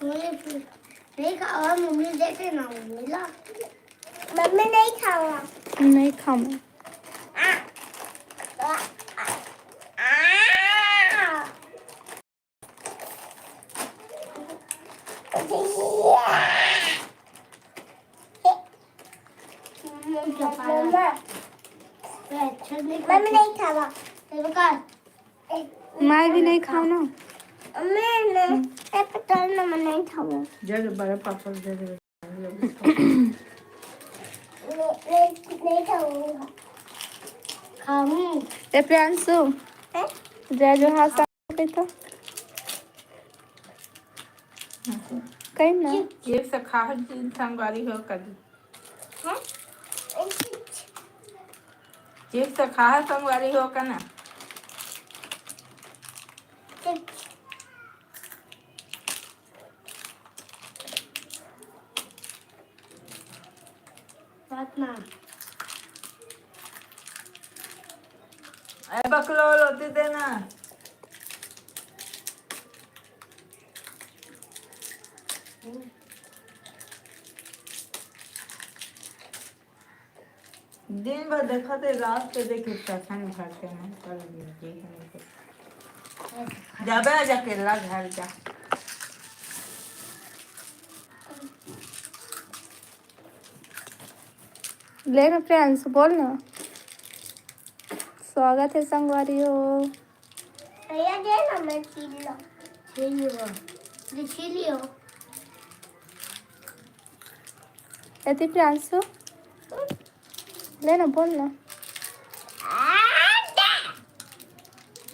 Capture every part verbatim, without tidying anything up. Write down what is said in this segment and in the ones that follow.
Mummy नहीं खावा, mummy देते ना मम्मी ला। मम्मी नहीं खावा। नहीं खावा। आ, आ, आ, आ। मम्मी नहीं खावा। मैं भी नहीं खाऊँ ना। मैं नहीं, ए, पता ना, मैं नहीं खाऊँ। दे दे, बड़ा पापड़ दे दे। मैं, मैं नहीं खाऊँगा। खाऊँ। ए, प्रियांशु, हैं? जय जोहार, सा-, कही तो। कही ना। चिप्स खा, संगवारी हो कभी। हैं? चिप्स खा, संगवारी हो का ना। चिप्स। बात ना। ए बकलो, लोटी देना। दिन भर देखत हे, रात के देखे कसन घर के मन कर दीजिए। जाबे आज अकेला घर जा। ले ना प्रियांशु, बोल ना। स्वागत है संगवारी हो। भैया दे ना, मैं छील लो। छील लो। ये छील लियो। एती प्रियांशु, ले ना, बोल ना।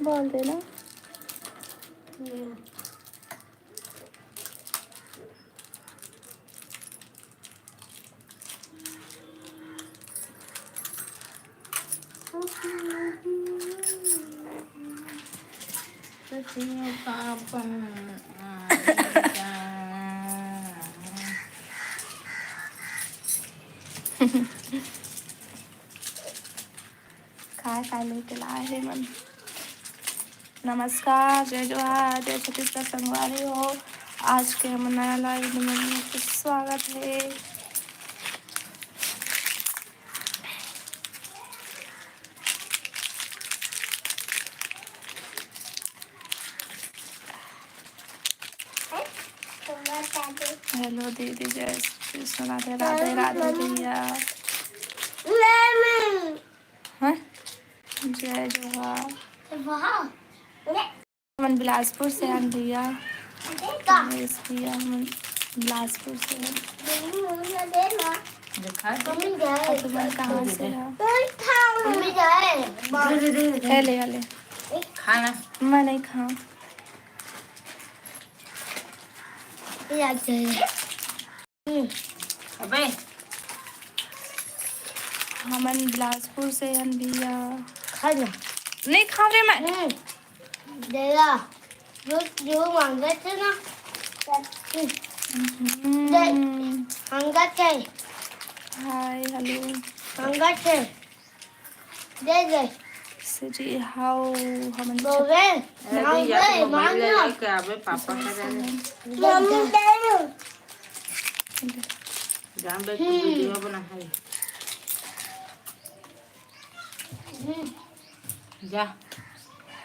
बोल दे ना। काय काय लेके लाए हे मन। नमस्कार, जय जोहार, जय छत्तीसगढ़ संगवारी हो। आज के हमर नया live में स्वागत हे। Hello दीदी, जय श्री कृष्ण, राधे राधे, राधे भैया। हाँ? जय जोहार। हमन बिलासपुर से हन भैया। भैया, हमन बिलासपुर से हन। अउ तुमन कहाँ से हो? ए ले, ए ले। खाना। मैं नहीं खाऊँ। अबे। हमन बिलासपुर से हन भैया। खा ना। नहीं खाऊँ रे मैं। हम्म। दे ला। जो, जो मांगत हे ना। हम्म। दे। मांगत हे। Hi, hello। मांगत हे। दे दे। से जी, हाउ, हमन बोले, अरे, मांग या तो ले, mobile मांग ले लो। लेके आवे, पापा का जाने। मम्मी दे दो। जान बे, तू video बना है। हम्म। जा।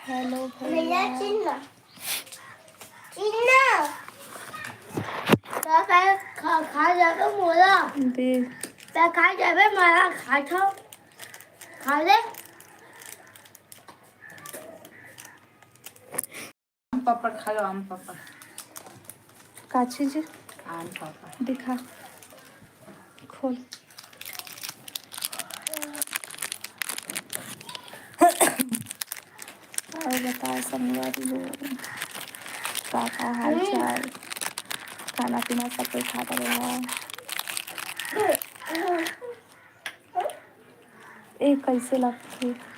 Hello भैया। चिन्ना। चिन्ना। तो खा, खा जाबे मोला। दे। तो खा जाबे मोला, खा छो। खा ले। आम पापड़ खा लो, आम पापड़। का चीज? आम पापड़। दिखा, खोल। अउ बताओ संगवारी हो, का, का हाल चाल? खाना पीना सब कोई खा डरे हे। ए, कैसे लगथे?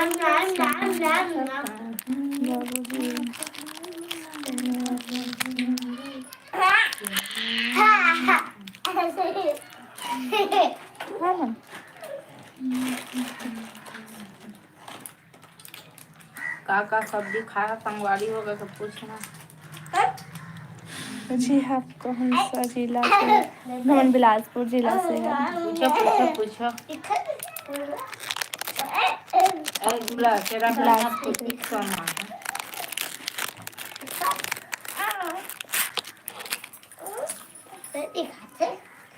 बाबूजी। हाँ। का का सब्जी खाए ह संगवारी हो, तो पूछना। जी, आप कौन सा जिला से? हमन बिलासपुर जिला से हैं। पूछो, पूछो, पूछो। ए, बिलासपुर। बिलासपुर।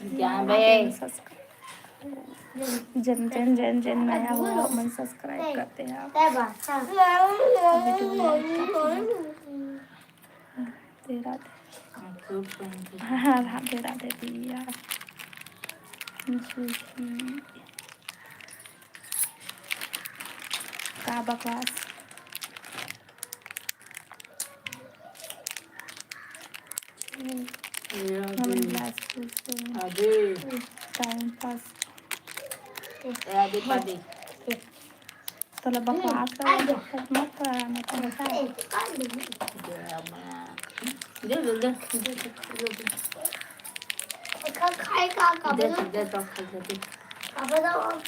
जाबे। जन, जन, जन, जन नया हो, आप मन subscribe करते हैं। Video like करते हैं। राधे राधे। हाँ, राधे राधे भैया। जी, जी। का बकवास। हमन बिलासपुर से time pass। तोला बकवास कर मत करा, मैं तो बता। दे, दे, दे, दे, दे, दे। खाए का, का दे, बोलो? दे, तो खा ले, दे। का बोलो?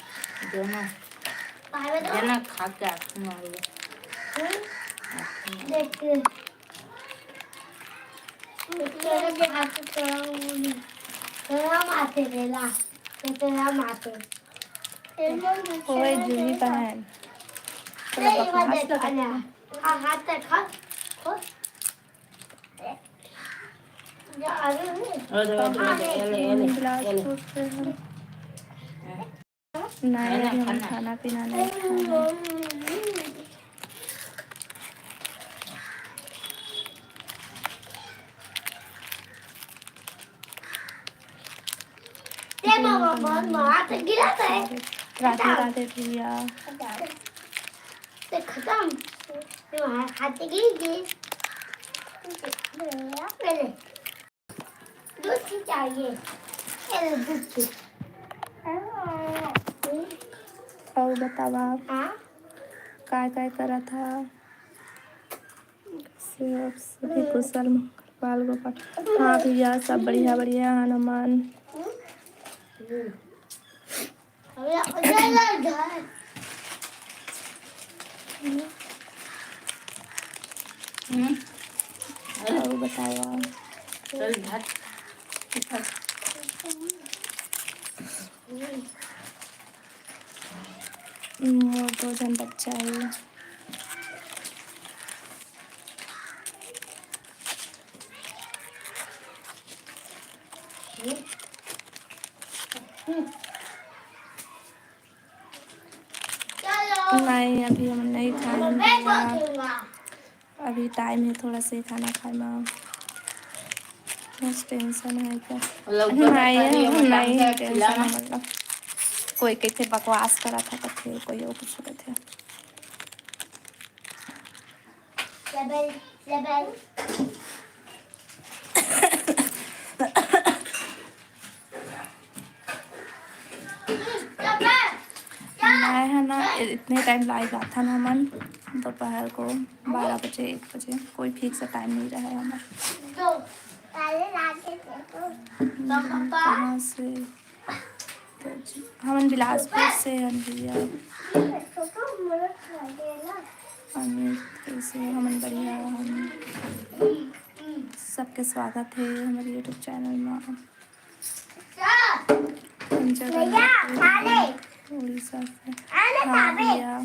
दे ना। का बोलो? दे ना, खा के आँख में मार ले। हम्म? देख ले। तेरे के हाथ से थोड़ा वो नहीं। तेरा माथे ले ला। ये तेरा माथे। ओए, जूही बहन। थोड़ा नहीं, बकवास मत कर। हाँ, हाथ तक खा। खो। जा, आगे नहीं। अरे, अरे, अरे, अरे, अरे, अरे। बिलासपुर से हैं। नहीं, अभी हम खाना पीना नहीं खाए। ये बाबा, बहुत मारा तो गिरा था। राधे राधे भैया। ये खत्म। ये वहाँ खाते गिर गए। पहले। दूध की चाहिए। ये लो, दूध की। अउ बतावा, हाँ? काय काय करत हा? सब सभी कुशल मंगल, बाल गोपाल। हाँ भैया, सब बढ़िया बढ़िया, हनुमान। हम्म। अउ बतावा। चल, भात। मोर दो झन बच्चा हे। नहीं, अभी हम नहीं खाए हैं भैया। अभी time है थोड़ा से खाना खाए में। बस tension है क्या? नहीं, नहीं है tension, मतलब कोई कथे बकवास करा था, कथे कोई और कुछ कथे। मैं है ना, इतने time live आथन हमन, दोपहर को बारह बजे, एक बजे, कोई fix time नहीं रहा है हमर। कहाँ से? हमन बिलासपुर से हन भैया। अमित, कैसे हो? हमन बढ़िया हन। सबके स्वागत है हमारे YouTube channel में। हम जगन्नाथ उड़ीसा से। हाँ भैया।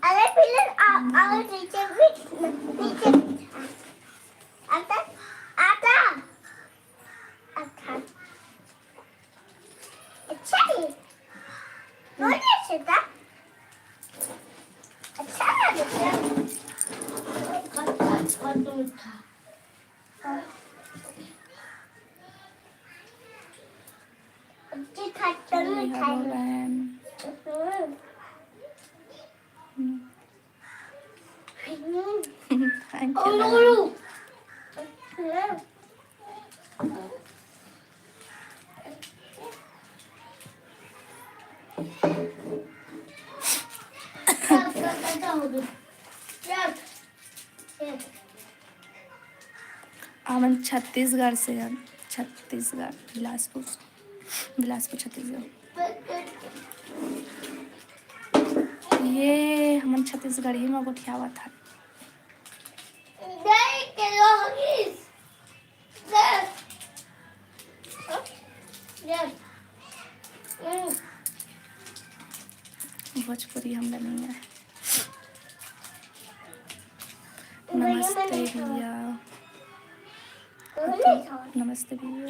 अरे, पहले आ, आ, नीचे भी, नीचे भी। आता, आता। अच्छा। अच्छा है। बोलिए, श्वेता। अच्छा लगे क्या? बहुत, बहुत, बहुत मीठा। जी, खट्टा मीठा है। हम्म। Thank you. हमन छत्तीसगढ़ से हन, छत्तीसगढ़, बिलासपुर, बिलासपुर, छत्तीसगढ़। ये हमन छत्तीसगढ़ी म गोठियावत हन। भोजपुरी हमला नहीं आए। नमस्ते भैया। नमस्ते भैया।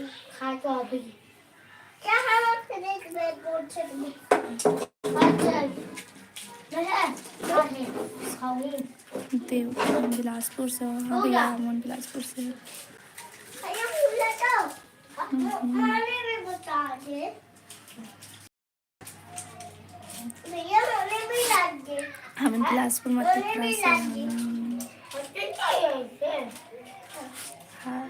देव, बिलासपुर से हो। हाँ भैया, हमन बिलासपुर से हो। हम्म। हमन बिलासपुर म टिपरा से हन। हाँ।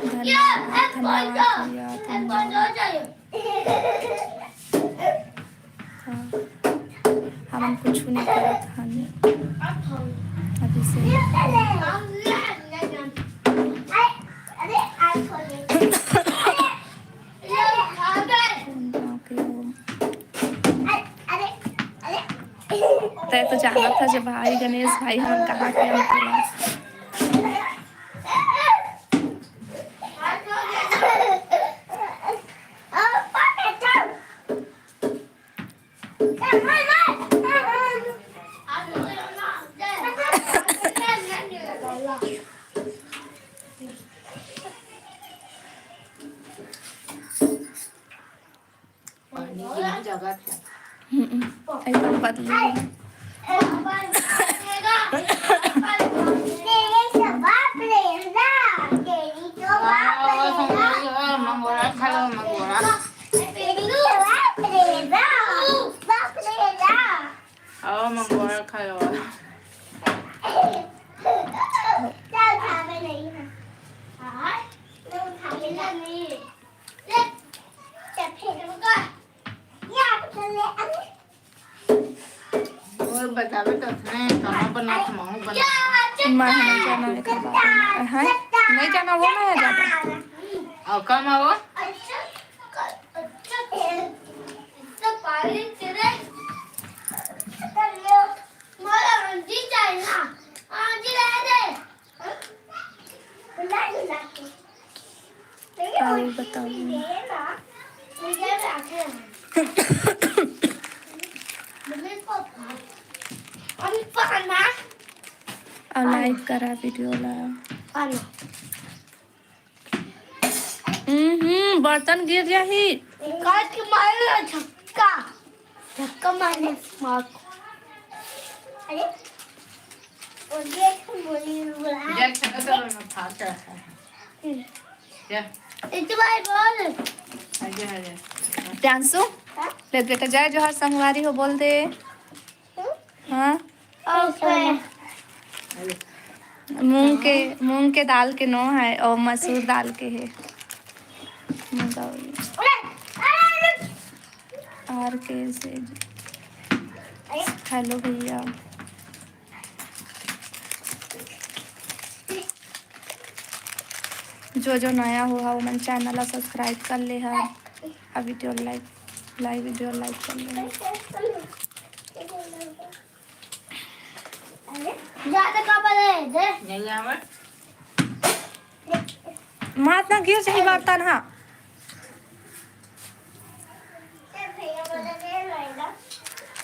धन्यवाद, धन्यवाद भैया, धन्यवाद। हाँ, हमन कुछु नहीं करत हन अभी से। तै तो जानत हस जे भाई गणेश भाई हमन कहाँ के हन तेला। पानी की नहीं जगह था। हम्म, एकदम बदली। तेरी तो बाप रे ना, तेरी तो बाप रे ना। मंगोरा खा लो, मंगोरा। तेरी तो बाप रे ना, बाप रे ना। आओ, मंगोरा खा लो। चल, खा ले नहीं है। हाँ, तो खा ले नहीं। ले, चल, फेंक दूंगा। या, चल ले, अरे। वो बतावे तो उसने कहाँ बना, महू बना। मैं नहीं जाना, एकर बात में। हैं? नहीं जाना, वो मैं जाना। और कम आओ। अच्छा, अच्छा, तो पानी तेरे, मारा आंधी चाहिए ना, आंधी रह दे। और बताओ। और like करा video ला। हम्म, बर्तन गिर जाही। काट के मारे ना छक्का। धक्का मारने मार को। अरे, और ये तो बोली बुला। जा, चलो, चलो, मैं फाड़ के रखा है। हम्म। जा। इतने बार बोल। आजा, आजा। प्रियांशु, हाँ? ले बेटा, जय जोहार संगवारी हो, बोल दे। हम्म? हाँ? ओके। मूंग के, मूंग के दाल के नो है और मसूर दाल के है। मजा आवे। आर के से। हेलो भैया, जो जो नया हो हा, ओमन channel ला subscribe कर ले हा, आ video like, live video like कर ले हा। ज्यादा कपड़ा दे दे। नहीं आवे। मात ना गिर जाही बर्तन हा।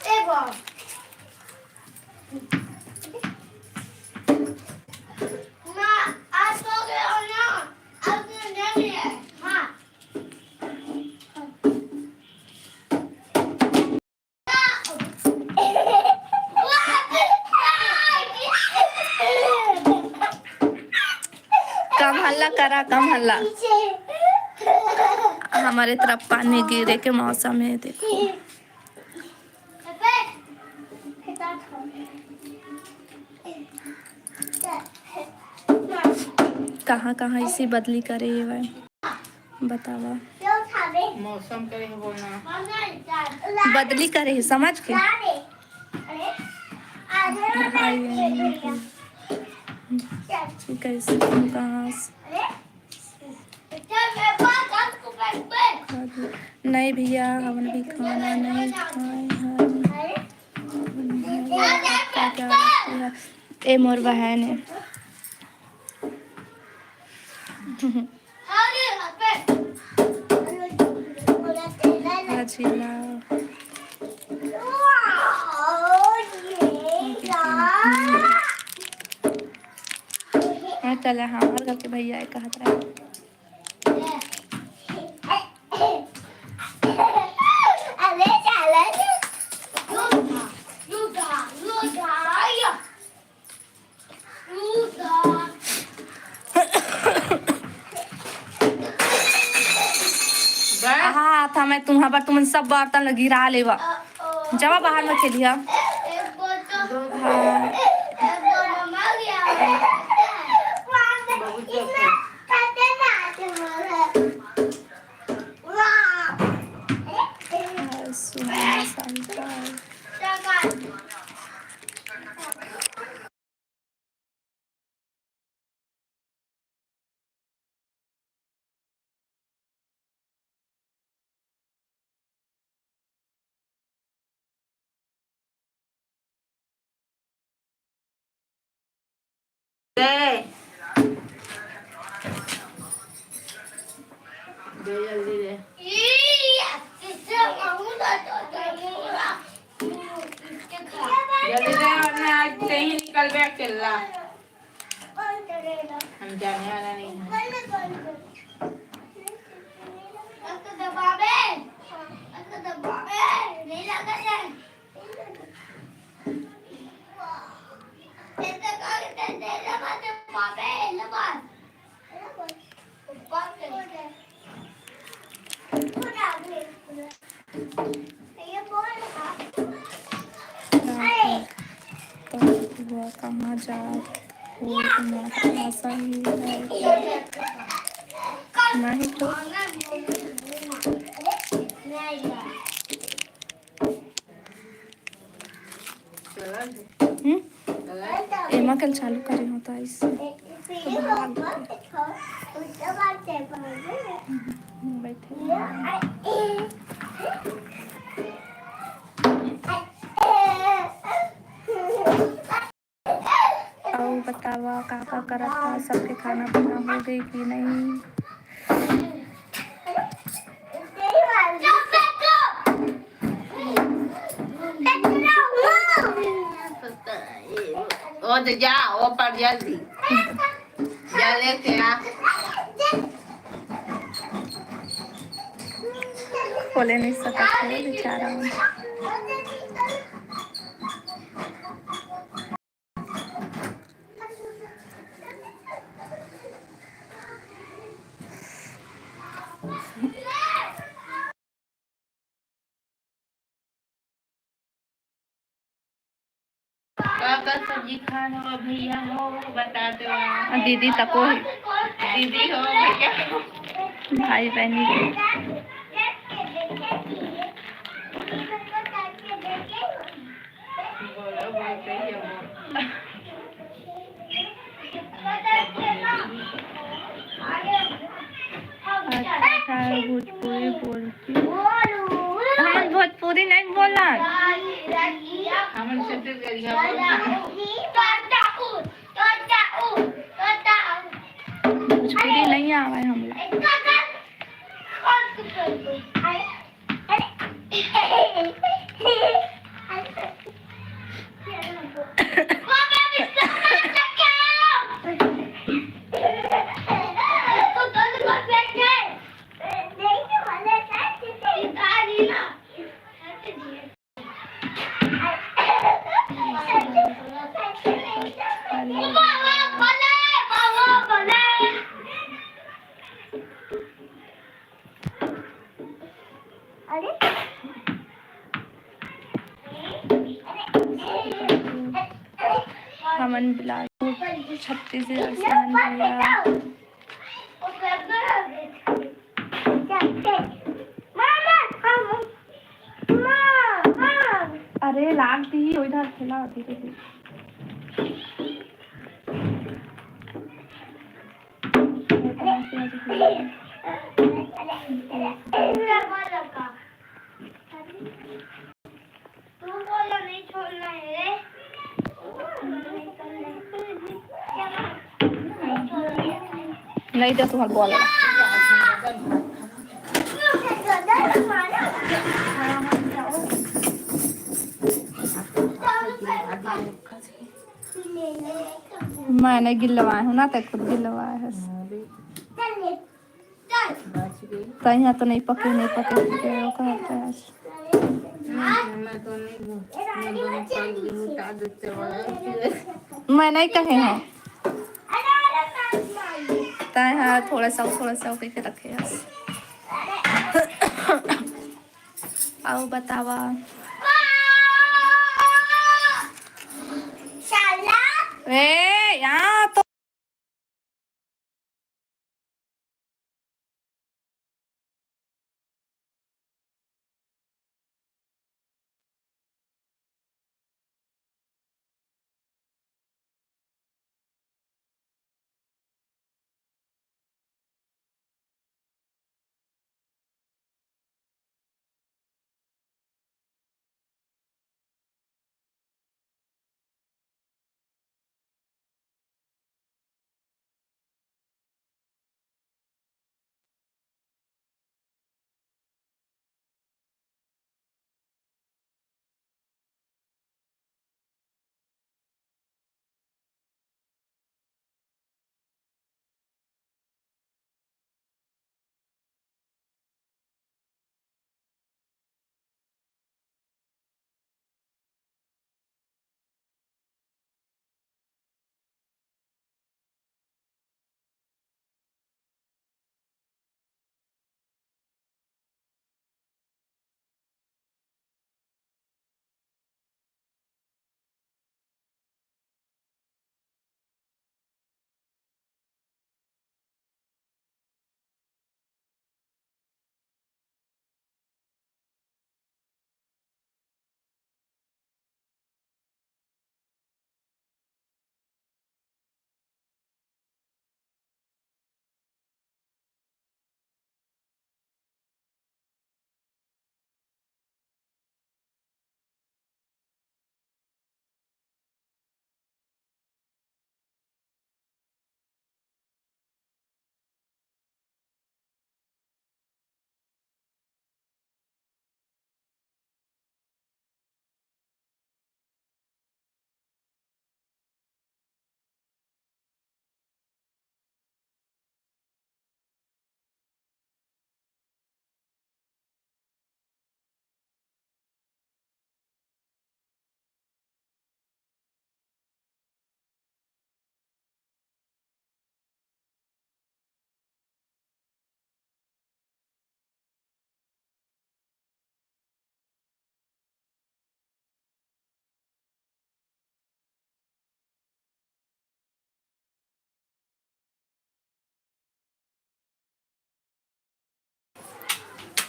ए बा। ना, आज सो गए हो ना? आज तो नहीं है। हाँ। कम हल्ला करा, कम हल्ला। हमारे तरफ पानी गिरे के मौसम है, देखो। कहाँ कहाँ इसी बदली करे हे भाई, बतावा। मौसम करे हे बोलना। बदली करे हे, समझ के। आई, आई, आई। कैसे तुम कहाँ से? नहीं भैया, हमन भी खाना नहीं खाए हन। का क्या रखती है? ए मोर बहन है। भाजी ला। हाँ, चला, हाँ, हमारे घर के भैया है, कहत रहे। हाँ, था मैं तुम्हार बर, तुमन सब बर्तन ल गिरा लेवा। जवा बाहर में खेलिया। हाँ। हाँ, सुहाना शंकर। जल्दी दे, वरना आज कहीं निकलबे अकेला। हम जाने वाला नहीं है। तो हुआ कहाँ जा, वो तुम्हारा भाषा ही है। नहीं तो हम्म? एमा कल चालू करे हो तो ऐसे। तो भाग के। हम्म, बैठे। अउ बतावा, का का करत हा? सबके खाना पीना हो गई कि नहीं? ओ तो जा, ओ पर जल्दी जा लेके आ। खोले नहीं सकत हे बेचारा। का का सब्जी खान हो भैया हो, बता दो। दीदी तको ही। दीदी हो भैया हो। भाई बहनी। बोलो, बोलते ही हो। अच्छा, भोजपुरी बोलती। हमन भोजपुरी नहीं बोलन। हमन छत्तीसगढ़िया बोलन। भोजपुरी नहीं आवे हमला। मन बिलासपुर छत्तीस हजार से आन भैया। अरे लाग दी, ओइधर खेला धीरे धीरे। नहीं तो तुम्हारे बॉल। मैं नहीं गिलवाए हूँ ना, ते खुद गिलवाए है। तैं हा तो नहीं पके, नहीं पके, पके, ओकर हाथ पे आज। मैं नहीं कहे हूँ। तैं हा थोड़ा सा, थोड़ा सा कइके रखे हस। अउ बतावा। ए, यहाँ तो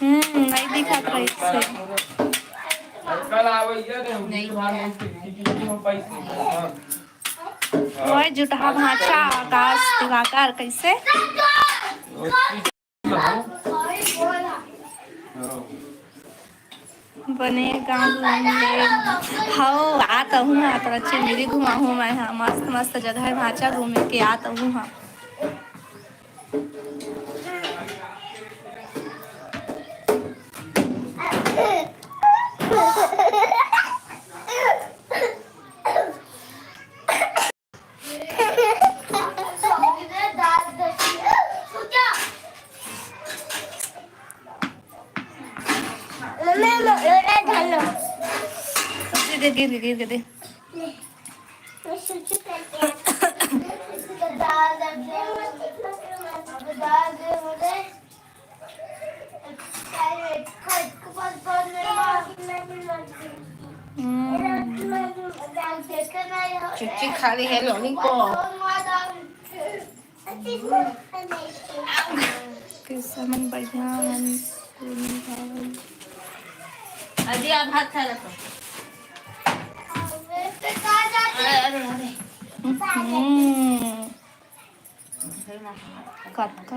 हम्म, नहीं दिखत रहिस हे। ओए जुटहा भांचा आकाश दिवाकर कइसे? बने गाँव घूम ले। हव, आत हूँ ना, तोला चिंगरी घुमाहूँ मैं हा। मस्त मस्त जगह हे भांचा घूमे के, आत हूँ हा। दे, दे, गिर गए, गिर गए, दे। हम्म। चुच, खा ले है lollipop। कैसे मन बढ़िया मन सुन भाई। अजी, आप भात खा रहे हो? अरे, अरे, अरे। हम्म। कतका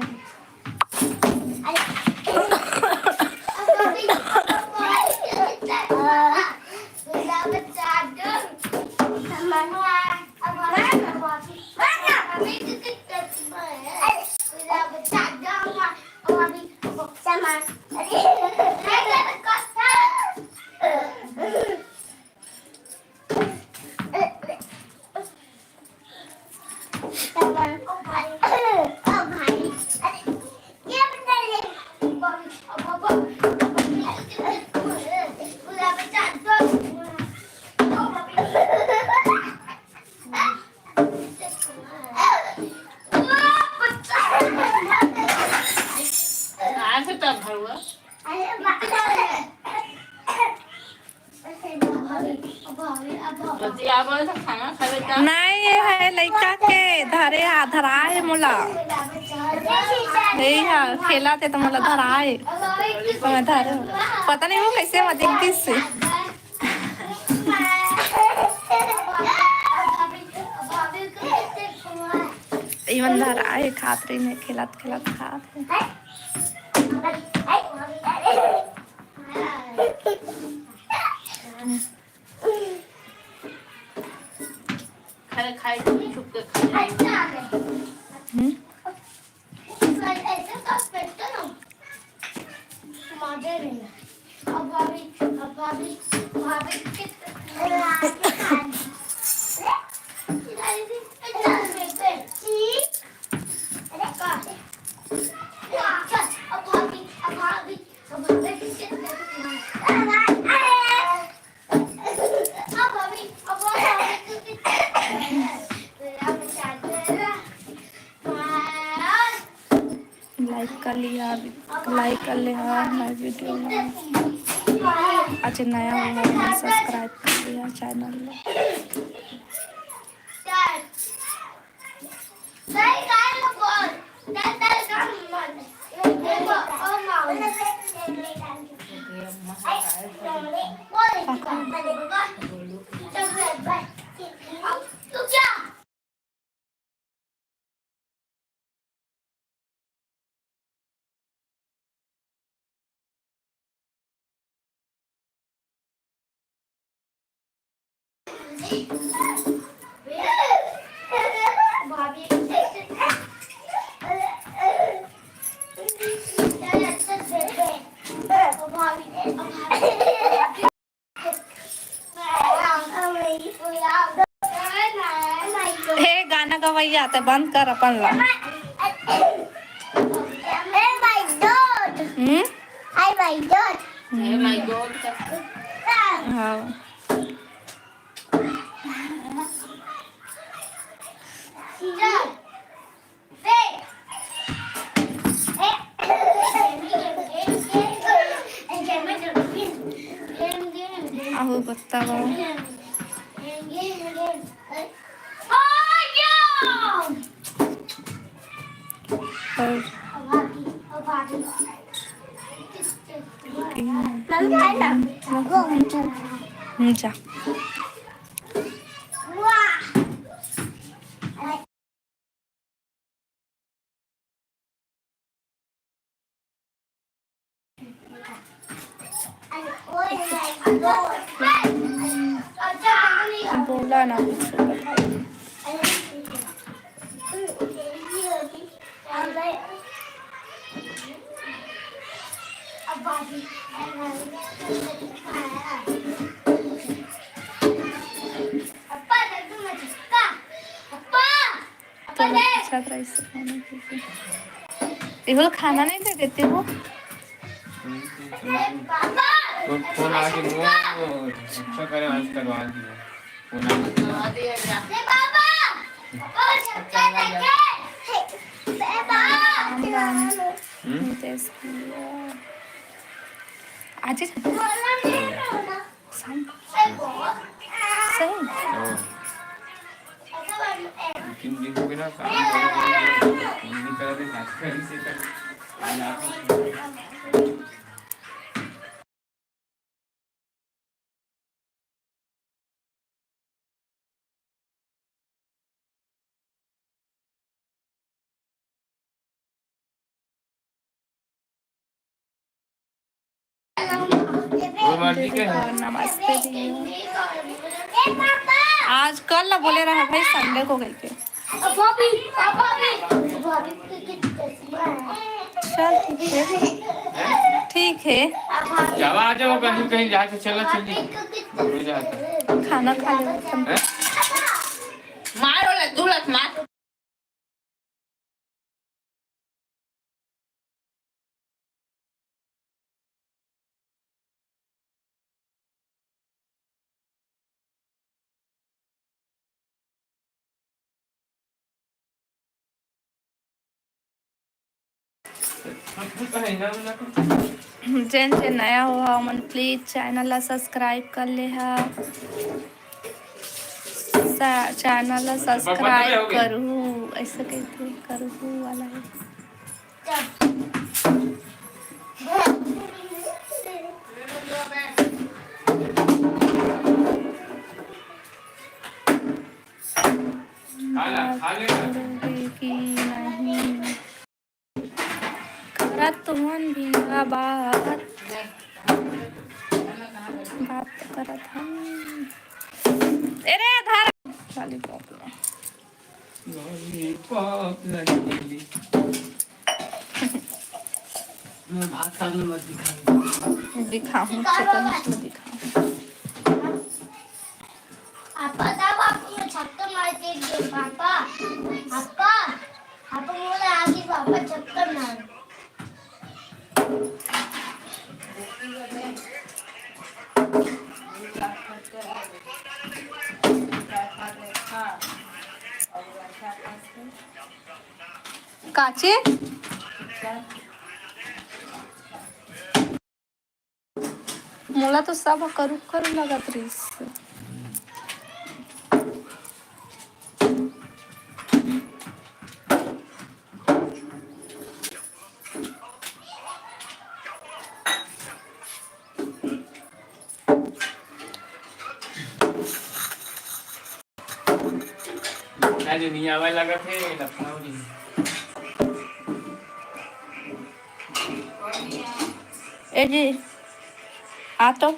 नहीं, ये है लइका के धरे, आ, धरा है मोला। यही है, खेला थे तो मोला धरा है। तो मैं धरे हूँ। पता नहीं वो कैसे मैं देखती से। इवन धरा है, खात रही मैं, खेलत खेलत खात है। खाए, खाए, छुप छुप के खाए। हम्म? लाइक कर लिया, लाइक कर लिया हमारे वीडियो में। अच्छा, नया हुआ है, सब्सक्राइब कर लिया चैनल में। हे गाना गवैया, ते बंद कर अपन ला। हम्म? हम्म। हाँ। आहो, बत्ता बा। और हम्म, जा। बोला ना कुछ, बताइए। तो अच्छा था इससे खाने के लिए। ये बोल खाना नहीं दे देते वो। फोन, फोन आके वो अच्छा करे, आज करवा दिया। फोन आके। हम्म? आज सही। सही। हाँ। तीन दिन हो गए ना, काम करे, काम नहीं कर रहे, आज कर इसे कर, आज आप नमस्ते जी। आज कल ला बोले रहा भाई, संडे को कहिके। चल, ठीक है। ठीक है। जावा, आ जाओ, कहीं, कहीं जाके चला, चलिए। हो जाता। खाना खा ले। हैं? मारो लड्डू लत मार। जेन जेन नया हो, ओमन please channel ला subscribe कर ले हा। सा-, channel ला subscribe करहू, ऐसे कहिथे, करहू वाला है। करोगे कि नहीं? करत तुमन भी बात, बात करत हम। अरे धर lollipop। Lollipop लगी। मैं भात खाने मत दिखाऊं। दिखाऊं, चिकन तो दिखाऊं। पापा, तब आपको छक्का मार के दिए, पापा, पापा, पापा बोला आगे पापा छक्का मार। काचे? मोला तो सब करू करू लगत रहिस। आज नहीं आवे लगत हे लखनऊ जी। ए जी, आ तो।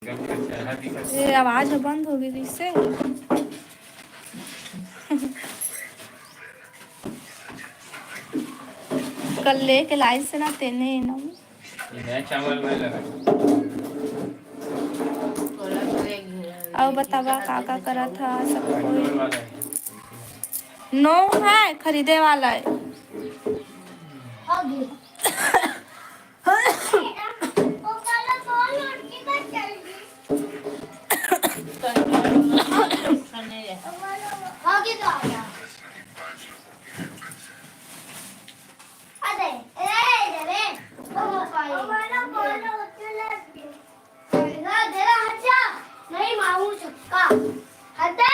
ये आवाज ह बंद हो गई, कैसे? कल लेके लाइस ना तेने ना। ये नया चावल में लगा। अउ बतावा का का करत हा सब कोई? नो है, खरीदे वाला है। नहीं मारू सबका। हटे।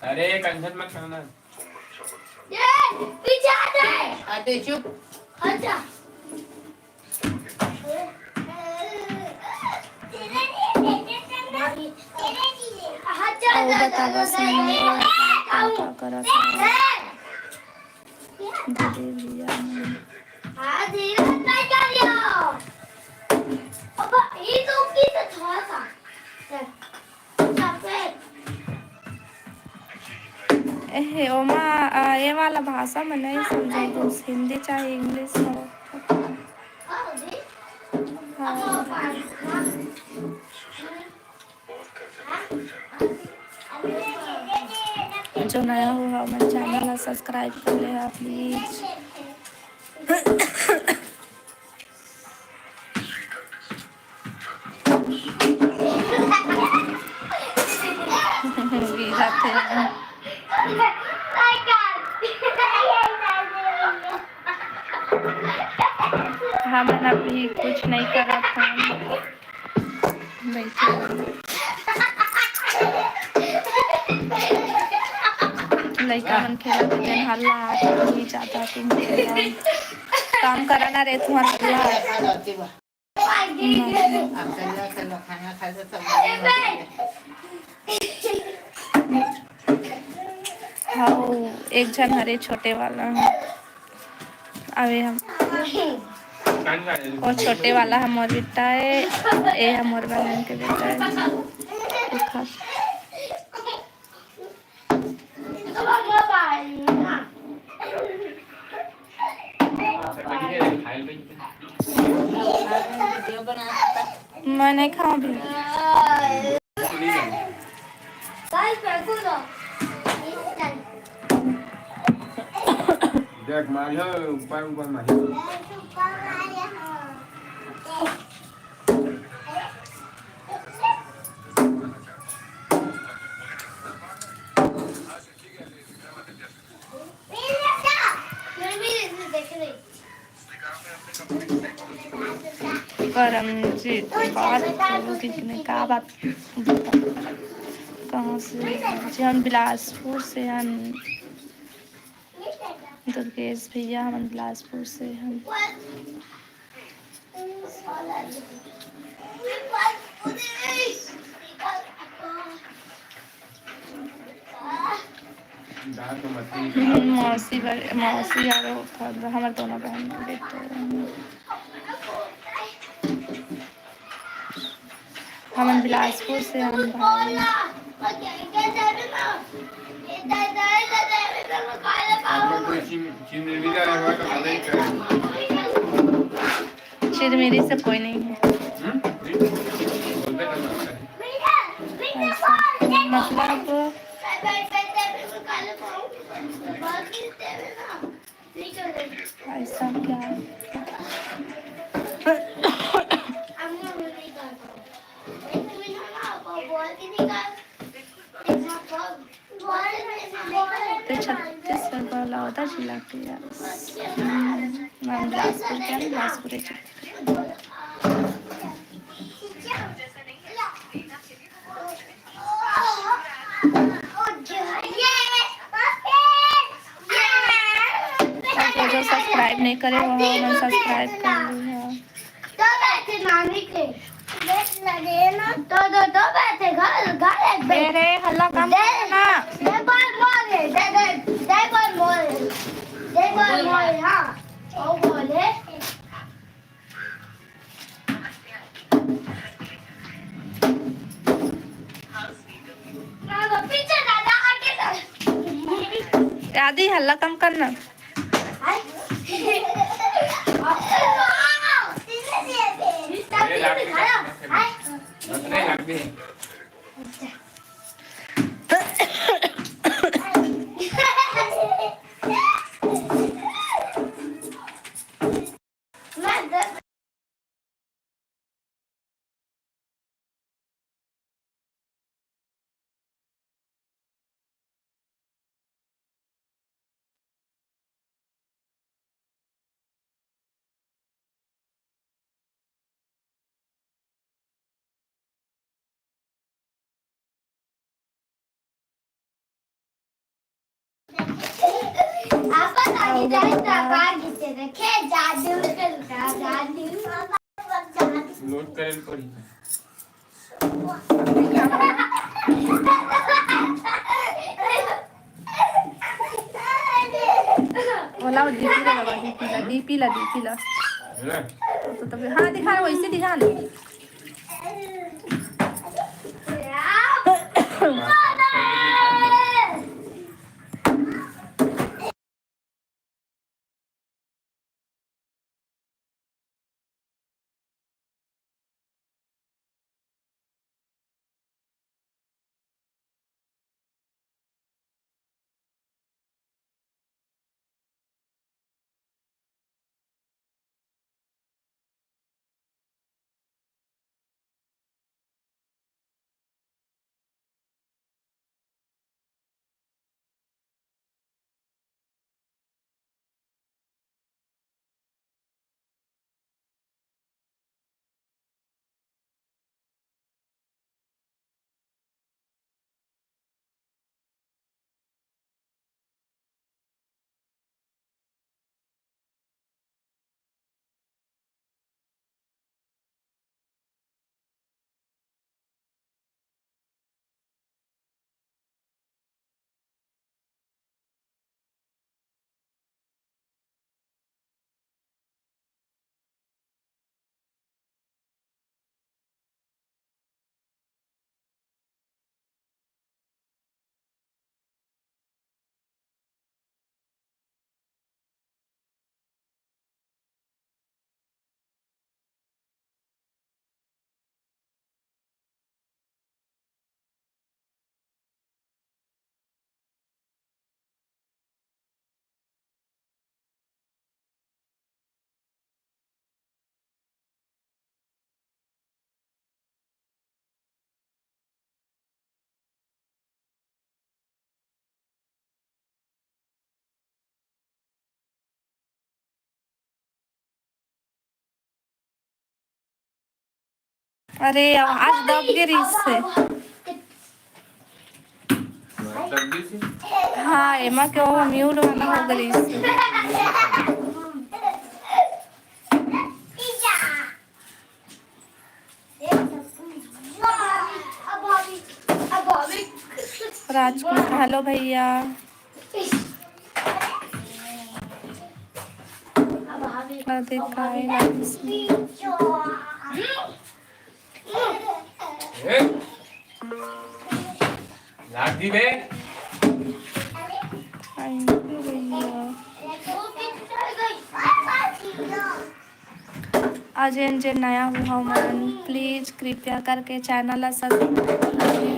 अरे, कंचन मत करना। ये पीछे हटे। हटे, चुप। अच्छा। अउ बता, बस मैं का करत हूँ। दीदी भैया मन। हाँ, धीरे से कर लियो। अब ये तो की तो थोड़ा सा। चल। चल, फिर। एहे, ओमा, आ, ये वाला भाषा में नहीं समझा, कुछ हिंदी चाहे इंग्लिश में। हाँ, जी। हाँ। जो नया हो, हमर चैनल ला सब्सक्राइब कर ले हा, प्लीज। गिरत हे। हमन अभी कुछ नहीं करत हन। बइठे हन। लइका मन खेलत हे, तेन हल्ला आत हे, जात आत हे। काम करा ना रे, तुँहर हल्ला। हव, एक झन हरे छोटे वाला ह। अउ ए हम, वो छोटे वाला ह मोर बेटा ए, ए ह मोर बहन के बेटा ए। देखा। मैं नहीं खाऊं अभी। देख, मारियो, ऊपर, ऊपर मारियो। करमजीत, बात करो कितने, का बात बता? कहाँ से? जी, हम बिलासपुर से हन। दुर्गेश भैया, हमन बिलासपुर से हन। मौसी बर, मौसी अउ हमर दोनों बहन के बेटा। हमन बिलासपुर से हन भाई। चिरमिरी से कोई नहीं है। ऐसा, मतलब, ऐसा क्या? तो छत्तीसगढ़ बलौदा जिला के यार। हम्म, हम बिलासपुर के, हम बिलासपुर के। जो जो सब्सक्राइब नहीं करे हो, मन सब्सक्राइब कर ली है। दो बैठे नानी के। देख लगे ना। दो, दो, दो बैठे घर, घर एक बैठे। अरे, हल्ला कम दे, कर ना। दे बॉल मोरे, दे, दे, दे बॉल मोरे। दे बॉल मोरे, हाँ। वो बॉल है। दादी, हल्ला कम करना। आपन आगे जाए त का गीत देखे जादू करता जादू। नोट करे पड़ी। ओला वो डीपी ला लगा, डीपी ला, डीपी ला, डीपी ला। है ना? तो तब, हाँ, दिखा, वैसे दिखा ना। अरे, आवाज दब गे रिहिस हे। हाँ, एमा के वो म्यूट वाला हो गे रिहिस हे। राजकुमार, हेलो भैया। अरे काय लागिस? ए, लाग दी बे। Thank you भैया। अउ जेन जेन नया हुआ मन, please कृपया करके channel ला subscribe करें।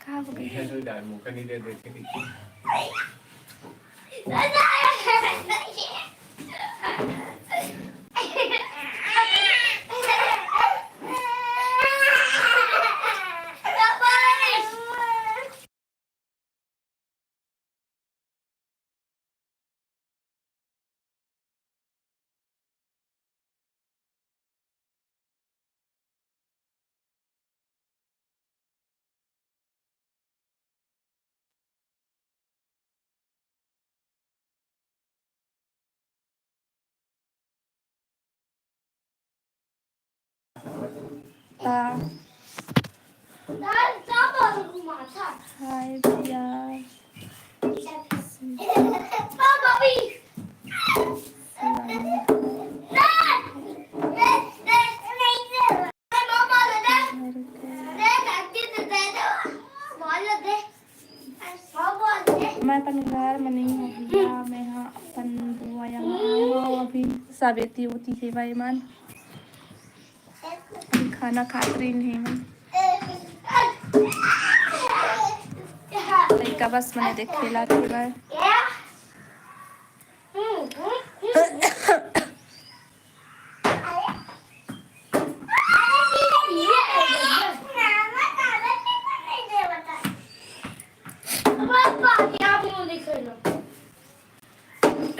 का हो गया? ता। हाय भैया। मैं अपन घर में नहीं हूँ भैया, मैं हा अपन बुआ यहाँ आए हूँ। अभी सावित्री होती है भाई मान, अभी खाना खात रही नहीं मैं। लइका बस मैंने देखे ला के भाई।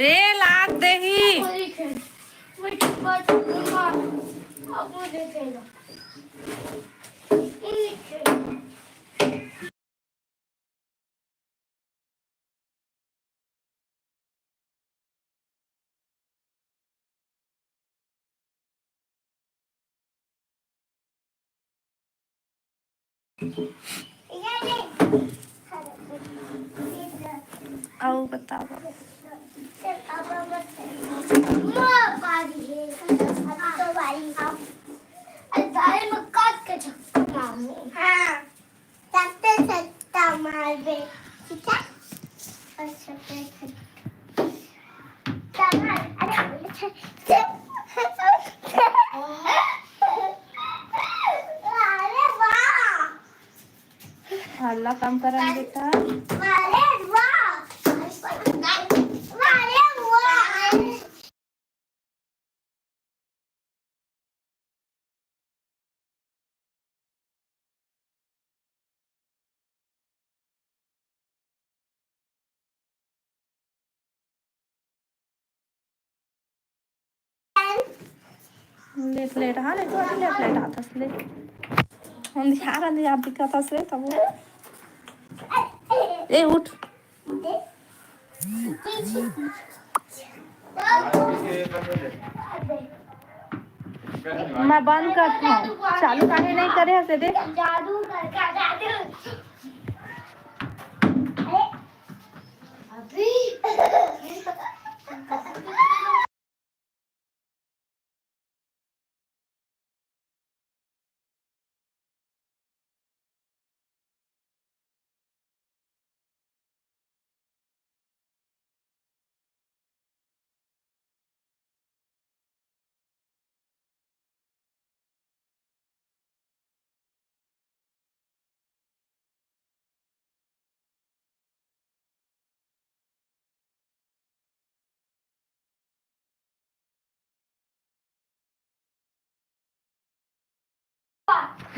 ए, लात देही। अउ बताओ। अरे, दाल में काट के छक्का मारने। हाँ। सबसे सस्ता मारबे, ठीक है? और सबसे सस्ता। अरे, अरे, अरे वाह। हल्ला कम करन बेटा। अरे वाह। अरे वाह। लेट लेट, हाँ, लेट लेट, लेट लेट आथस, ले। अंधियार, अंधियार दिखत हस, ले, तब। ए, उठ। मैं बंद करत हूँ। चालू काहे नहीं करे हस दे? जादू कर का जादू। अरे, अभी।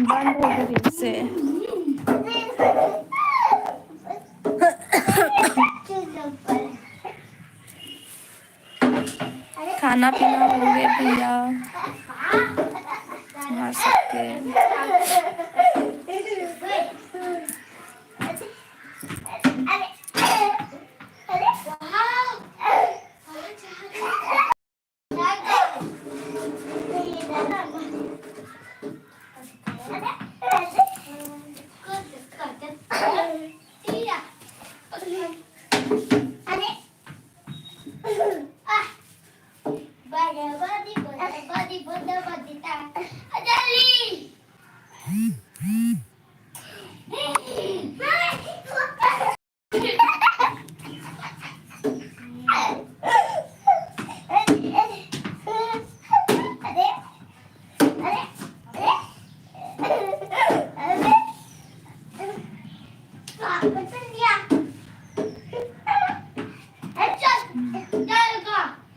बंद हो गई से। खाना पीना हो गए भैया, हमार सबके।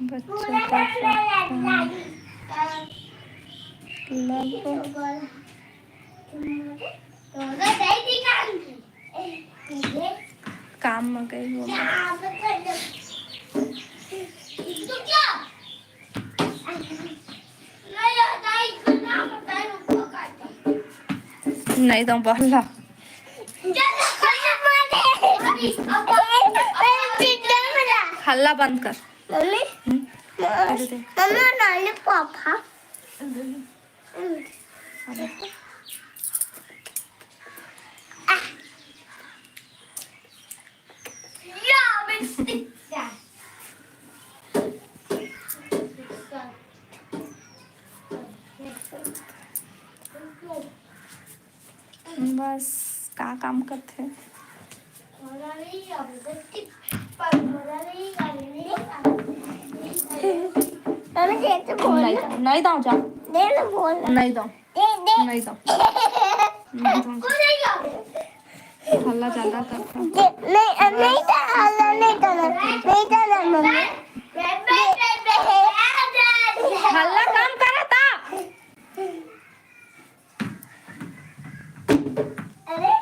बच्चों का सब काम। लगभग काम में गई हो। नहीं तो बल्ला। हल्ला बंद कर। मम्मी, हम्म? मम्मा, अरे दे। मम्मा, लॉलीपॉप, हाँ? अरे। बस, का काम करथे? अरे, ये तो बोल। नहीं दो, नहीं दो, जा। नहीं ना बोल। नहीं दो। दे, दे। नहीं दो। नहीं दो। हल्ला ज्यादा करता। दे, नहीं, अ, नहीं तो हल्ला नहीं करना। नहीं करना, मम्मी। हल्ला कम करता। अरे।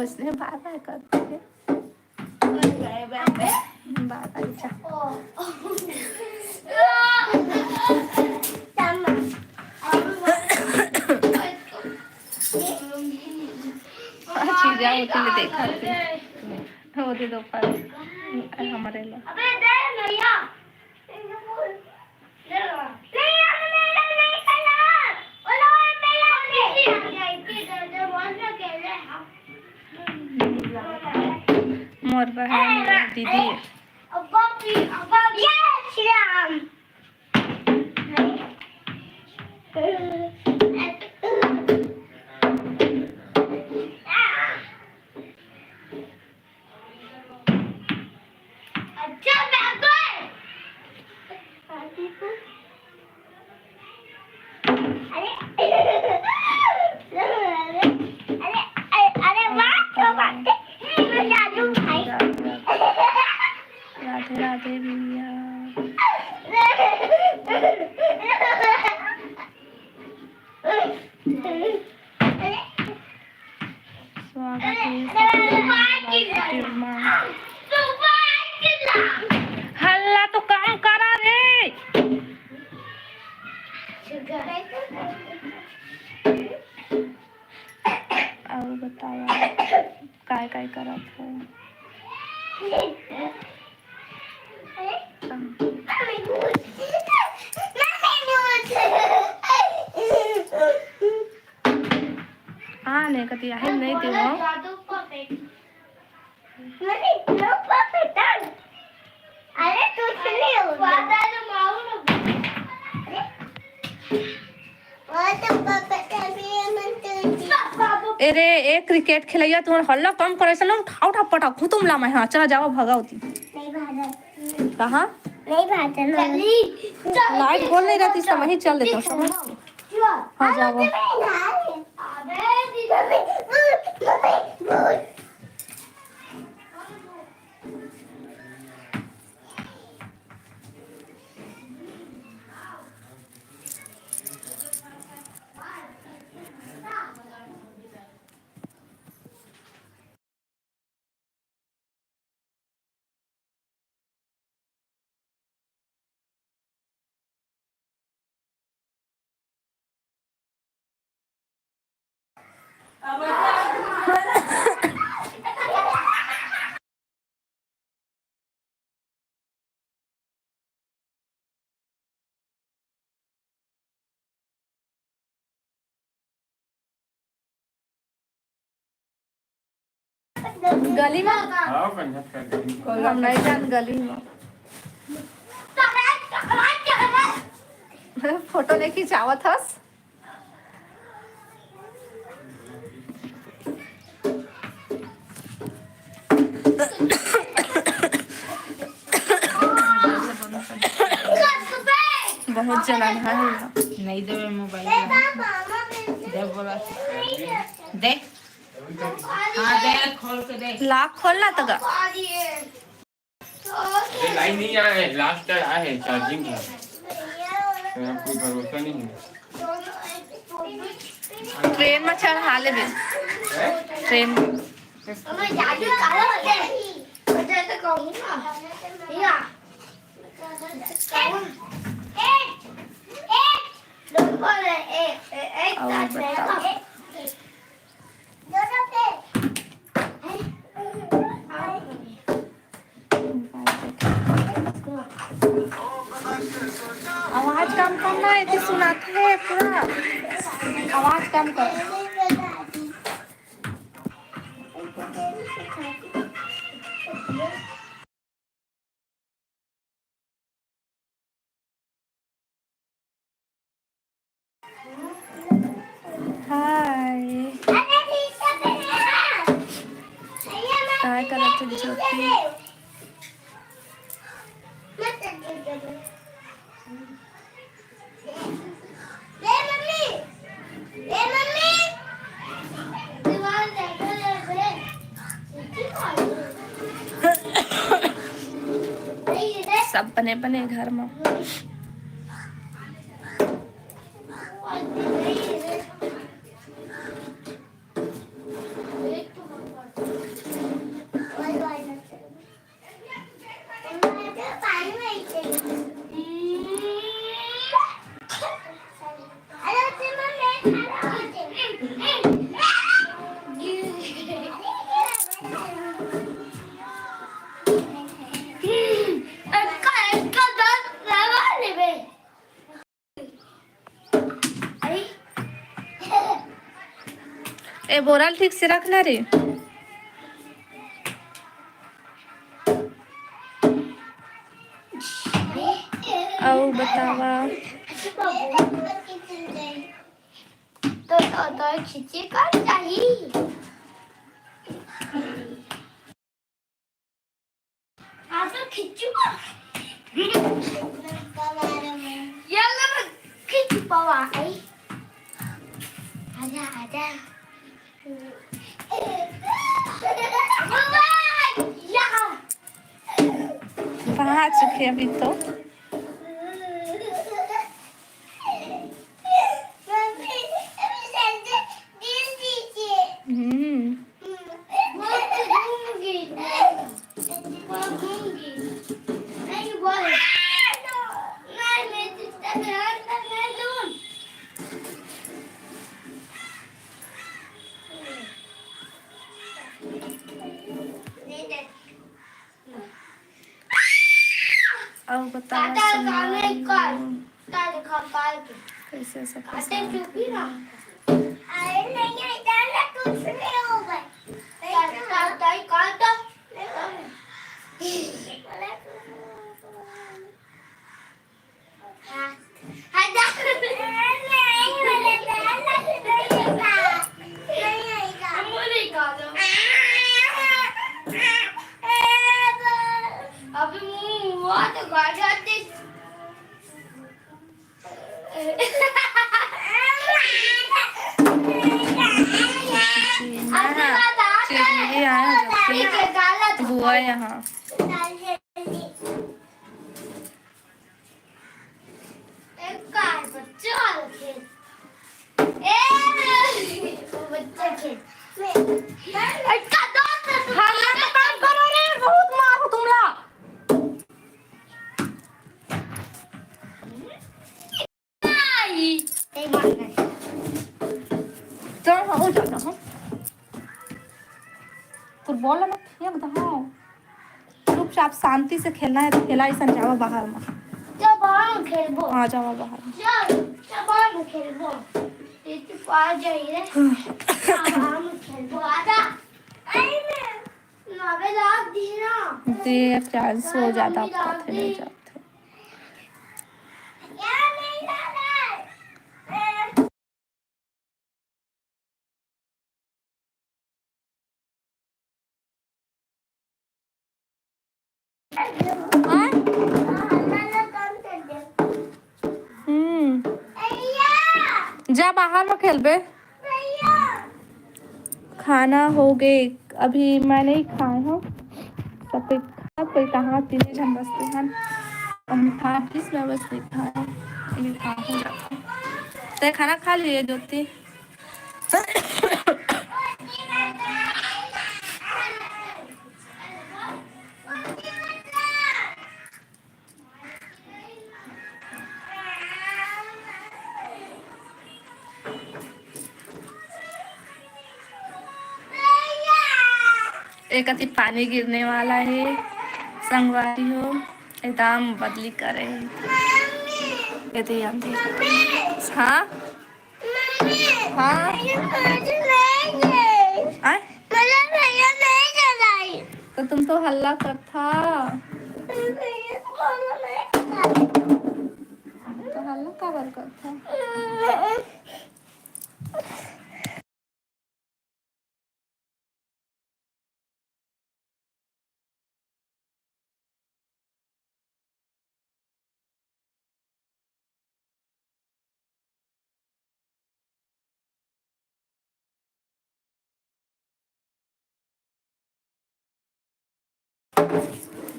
उसने बाय बाय कर दिया। बाय बाय, जा। चीजा होती है, देखा थी। वो दे दो फल हमारे ला। मोर बहन, मोर दीदी। अरे, अरे, अरे, वाह, क्या बात है। हे, मैं जादू भाई। राधे राधे भैया। स्वागत है सबके YouTube में। हल्ला तो कम करा रे। अउ बतावा, काय काय करत हो? हाँ, ने कति आहे नहीं देवो। अरे, तू सुने हो? अरे, ए क्रिकेट खेलैया, तुम्हार हल्ला कम करे से ना, उठाओ, उठा, पटा, खुतुम ला मैं, हाँ, चला जाओ, भगाओ ती। नहीं भागत। कहाँ? नहीं भागत ना। लाइट बोल नहीं रहती, तो वहीं चल देता हूँ, समझ? हाँ, जाओ। गली में? हाँ, पंजाब का गली में। हम नहीं जान गली में। फोटो नहीं खिंचावत हस? बहुत जलन है। नहीं देवे मोबाइल। दे बोला। दे। हाँ, दे, खोल के दे। लॉक खोल ना तगा। ये लाइन नहीं आए, लास्ट आए चार्जिंग का। तो यहाँ कोई भरोसा नहीं है। ट्रेन में चढ़ा ले बे। हैं? ट्रेन में। और बताओ। आवाज कम करना है कि सुनाते हैं पूरा। आवाज कम कर। हाय। काय करत हे ज्योति? सब बने बने घर में। ए, बोरा ल ठीक से रख ना रे। अउ बतावा। तो, तो, तो खिची कर चाही। हाँ, तो खिंचू। ये लो, खिंच पावा। आई। आजा, आजा। बाबा, यहाँ। कहाँ आ चुके अभी तो? हम्म। अउ बताओ संगवारी हो, कैसे सखी शांति है? अभी मुंह हुआ तो गाड़ी आती। जी, मैं ना, चिरमिरी आए हैं जब से बुआ यहाँ। हाँ, तो काम करो रे, बहुत मारू तुमला। तो हाँ, हो जाता हूँ। तो बोल ना, फेंक दो। चुपचाप शांति से खेलना है तो खेला, ऐसा जावा बाहर में। चल बाहर में खेलबो। हाँ, जावा बाहर में। चल, चल बाहर में खेलबो। ये तो आ जाइए। चल बाहर में खेलबो, आजा। अरे मैं, ना बे लाग दी ना। दे, अब चांस हो जाता, मम्मी लाग दी। जाते। हाँ? हम्म। जा बाहर में खेलबे। खाना हो गए, अभी मैं नहीं खाए हूँ। सब कोई खा, कोई कहाँ, तीन झन बचते हैं। हम खा किस व्यवस्था खाए, अभी खा हो जाते। ते खाना खा लिए ज्योति? एक अति पानी गिरने वाला है, संगवारी हो, एकदम बदली करे। ये तो ये अंधेरा। हाँ? हाँ? आय? तो तुम तो हल्ला करथा। तो हल्ला काबर करथा?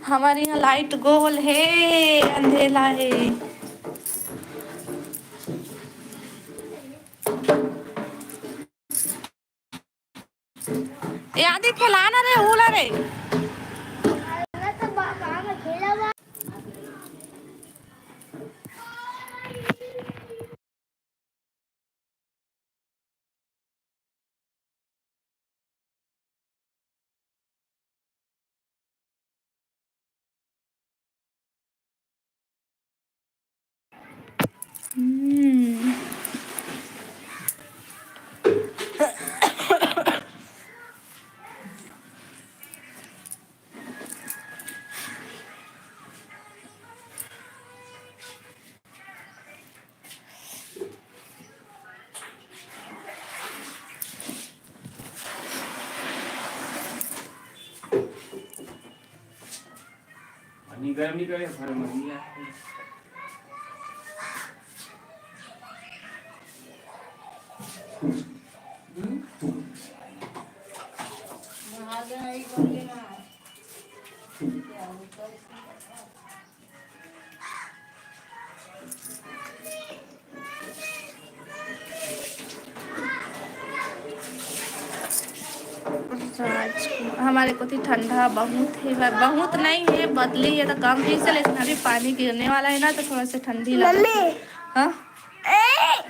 हमर यहाँ लाइट गोल हे, अंधेला हे। यादी खेलाना रे, उला रे। हम्म। पानी गर्म नहीं करे, हमारे मम्मी आए। आज हमारे कोती ठंडा बहुत हे, बहुत नहीं है, बदली है तो कम ही से, लेकिन अभी पानी गिरने वाला है ना, तो थोड़ा सा ठंडी लग रही है। मम्मी। हाँ? ए!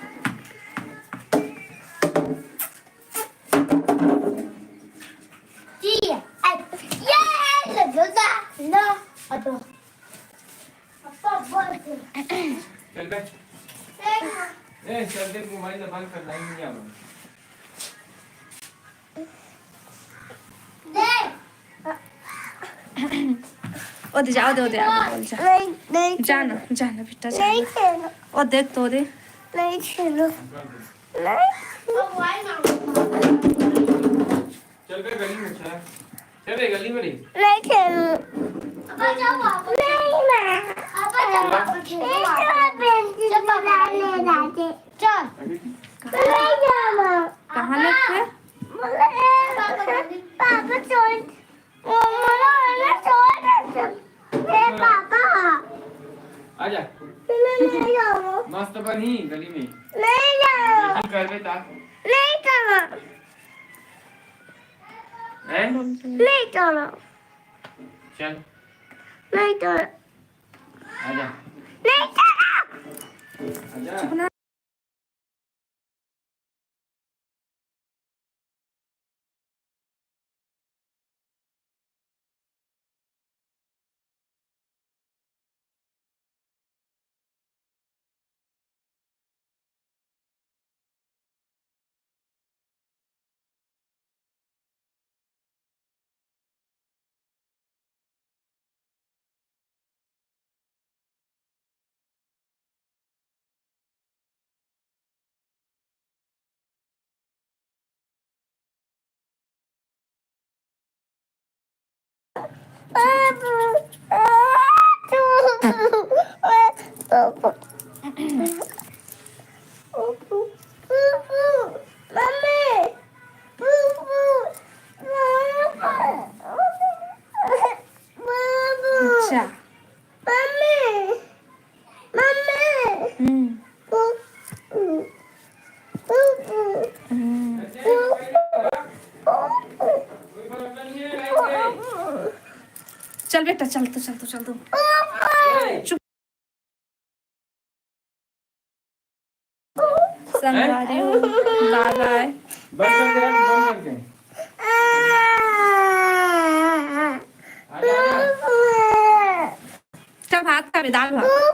जी, ए, ये, लो, लो, लो, लो, लो। चल बे। ए, चल दे, मोबाइल ला बंद कर, लाइन नहीं आवा। ओ दे जा, ओ दे, ओ दे, आ, बोल जा। नहीं, नहीं जा ना, खेलो। जा ना बेटा, जा नहीं ना। खेलो। ओ देख तो दे। नहीं खेलो। नहीं। चल बे गली में, चल। चल बे गली में रे। नहीं खेलूं। पापा जाओ, पापा। नहीं माँ। पापा जाओ, पापा खेलो। नहीं खेलो, पेंसिल चल पापा। चुराने जाते। चल। नहीं जाऊँ। कहाँ लेके? बोले, पापा, पापा छोड़। वो बोला, "मैं छोड़ देते।" मेरे पापा। आजा। मैं नहीं जाऊँ। मस्त बनी गली में। नहीं जाऊँ। देखी करबे ता। नहीं जाऊँ। हैं? नहीं चलो। चल। नहीं चलो। आजा। नहीं चलो। आजा। चुप ना। अच्छा। हम्म। हम्म। चल बेटा, चल तो, चल तो, चल तो। चुप। संगवारी हो, bye bye। बस कर दे यार, बंद कर दे। चल भात खाबे, दाल भात।